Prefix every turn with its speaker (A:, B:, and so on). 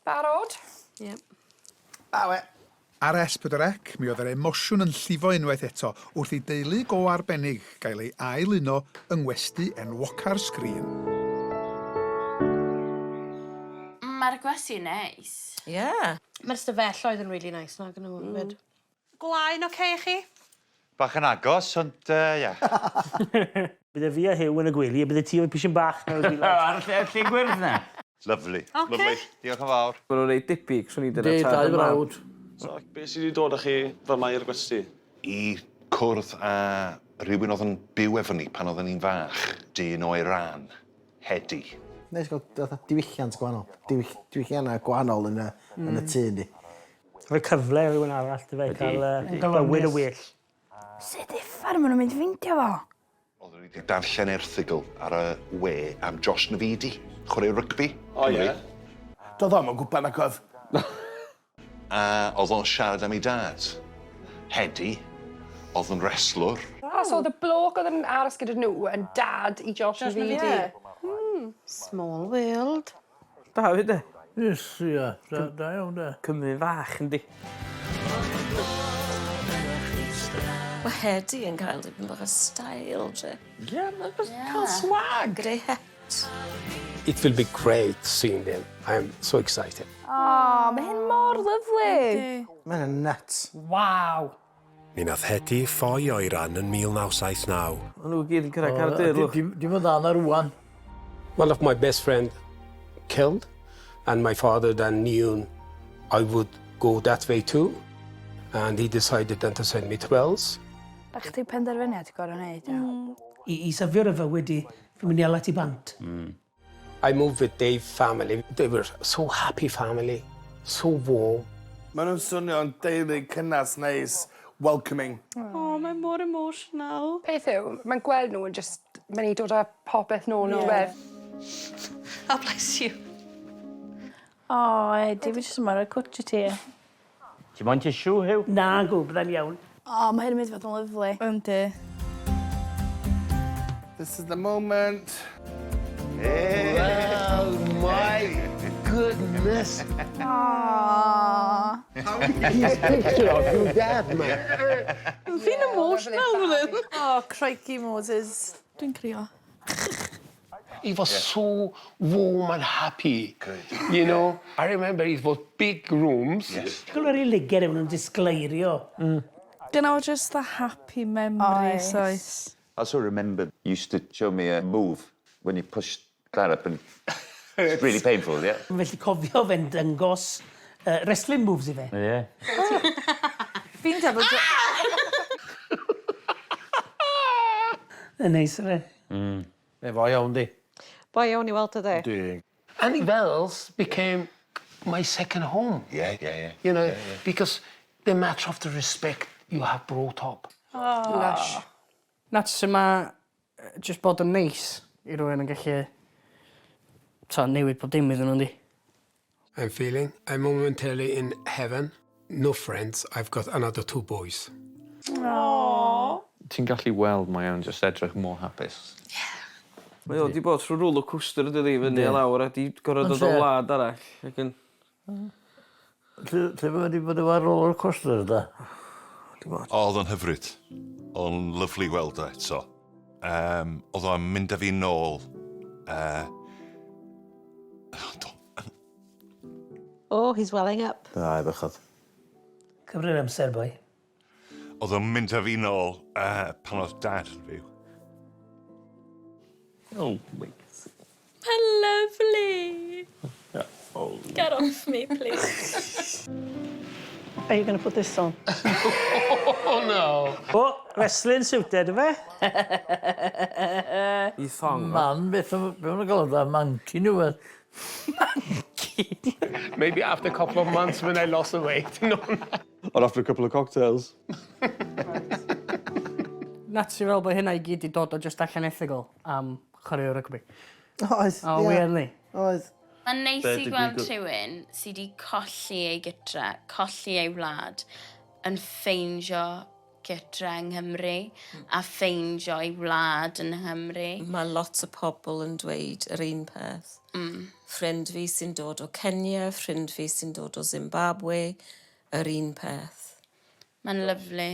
A: Barod?
B: Yep.
C: Awe.
D: Ar S4C, mi oedd yr emosiwn yn llifo unwaith eto wrth i deulu go arbennig gael ei ail-uno yng ngwesty enwoca'r sgrin.
E: Mae'r gwesty yn neis.
B: Ie.
F: Mae'r stafelloedd yn really nice nag 'yn nhw 'fyd.
G: Gwlau'n oce i chi?
H: Bach yn agos, ond yy ia.
I: Bydde fi a Huw yn y gwely a bydde ti efo pishyn bach mewn gwylod.
J: Ar y lle, lle gwyrdd 'na.
H: Lyfli.
G: Oce.
H: Lyfli. Diolch yn fawr.
K: Ma' nhw'n reit debyg, swn i'n deud.
L: Yndi, dau frawd.
M: So, be' sy 'di dod â chi fyma i'r gwesty?
N: I cwrdd â rhywun oedd yn byw efo ni pan oedden ni'n fach, dyn o Iran, Hedi.
C: Neis gweld fatha diwylliant gwahanol. Diwyll- diwyllianna gwahanol yn y yn y tŷ yndi?
I: Rhoi cyfle i rywun arall dyfe i ca'l yy bywyd yn well.
O: Sut uffar ma' nw'n mynd i ffeindio fo?
N: Oeddwn i 'di darllen erthygl ar y we am Josh Navidi, chwaraewr rygbi.
M: O ie?
L: Do'dd o'm yn gwbod nag o'dd?
N: A o'dd o'n siarad am ei dad. Hedi, o'dd yn wreslwr.
A: O so o'dd y bloke o'dd yn aros gyda nhw yn dad i Josh Navidi.
F: Hmm. Small world.
K: Da 'fyd 'de?
L: Yes ia. Da da iawn 'de.
K: Cymru fach yndi?
B: Ma' Hedi yn cael dipyn bach o style 'de.
K: Ie ma' jyst ca'l swag.
B: Gyda'i het.
P: It will be great seeing them. I am so excited.
O: O, ma' hyn mor lyfli.
G: Yndi.
C: Ma' hynna'n nuts.
I: Waw!
P: Mi nath Hedi ffoi o Iran yn 1979.
K: Ma' nhw gyd yn cyrraedd Caerdydd lwch.
L: Dim yn dda na rŵan.
P: One of my best friend killed and my father then knew I would go that way too and he decided then to send me to Wales.
O: Bach chdi penderfyniad gor'o' neud ia.
I: I i safio dy fywyd di, fi'n mynd i ala ti bant.
P: I moved with Dave family. They were so happy family, so warm.
L: Ma' nw'n swnio'n deulu cynnas neis, welcoming.
G: O mae mor emotional.
A: Peth yw, mae'n gweld nhw yn just mynd i dod â popeth nôl yn diwedd.
G: Oh bless you.
O: O Eddie fi jyst yn rhoi cwtsh i ti.
J: Ti moyn tissue Huw?
I: Nagw, bydda'n iawn.
O: O ma' hyn yn mynd i fod yn lyfli.
G: Yndi.
L: This is the moment.
C: Well, my goodness.
O: Aww.
P: He's picture of your dad, man.
G: Fi'n emotional fan 'yn. O crikey Moses.
O: Dwi'n crio.
P: He was so warm and happy.
N: Good.
P: You know, I remember it was big rooms.
N: Yes.
I: Gweld yr ei lygaid e, ma' nhw'n disgleirio.
G: Dyna o just the happy memories oes.
H: I also remember you used to show me a move when you pushed that up and it's really painful, yeah?
I: Felly cofio fe'n dangos wrestling moves i fe.
J: Ie.
G: Fi'n teimlo
I: Yn neis yfe?
L: Ne foi iawn di.
F: Boi iawn i weld o 'de.
L: Di.
P: And Wales became my second home.
N: Yeah.
P: You know, because the matter of the respect you have brought up.
A: Lush.
F: Nuts su' ma' yy jyst bod yn neis i rywun yn gallu t'o' newid pob dim iddyn nhw yndi?
P: I'm feeling I'm momentarily in heaven. No friends, I've got another two boys.
G: Aww.
K: Ti'n gallu weld mae o'n jyst edrych mor hapus. Mae o 'di bod trw roller coaster yndydi fyny a lawr a 'di gor'o' dod o wlad arall ac yn...
L: Lle lle ma' wedi bod efo'r roller coaster da?
K: Dim ots.
N: O'dd o'n hyfryd. O'n lyfli weld o eto. Yym o'dd o'n mynd â fi nôl yy do.
F: Oh he's welling up.
C: Aye bechod.
I: Cymryd amser boi.
N: O'dd o'n mynd â fi nôl yy pan o'dd dad yn fyw.
K: Oh mate.
B: Mae'n lyfli. Get off me please.
F: Are you gonna put this on?
P: Oh no!
I: O, wrestling suit e, dyfe?
K: I thong o.
L: Man beth o be' ma' nw'n galw da manci neu wbeth.
P: Maybe after a couple of months when I lost the weight. No.
M: Or after a couple of cocktails.
F: Nuts i feddwl bo' hynna i gyd 'di dod o jyst darllen erthygl am chwaraewr rygbi.
C: Oedd.
F: O wir 'li?
C: Oedd.
E: Mae'n neis
M: Be'
E: i gweld
M: digwydd?
E: rhywun sy 'di colli ei gytre, colli ei wlad, yn ffeindio gytre yng Nghymru a ffeindio'i wlad yn Nghymru.
B: Mae lot o pobl yn dweud yr un peth. Ffrind fi sy'n dod o Kenya, ffrind fi sy'n dod o Zimbabwe, yr un peth.
E: Mae'n lyfli.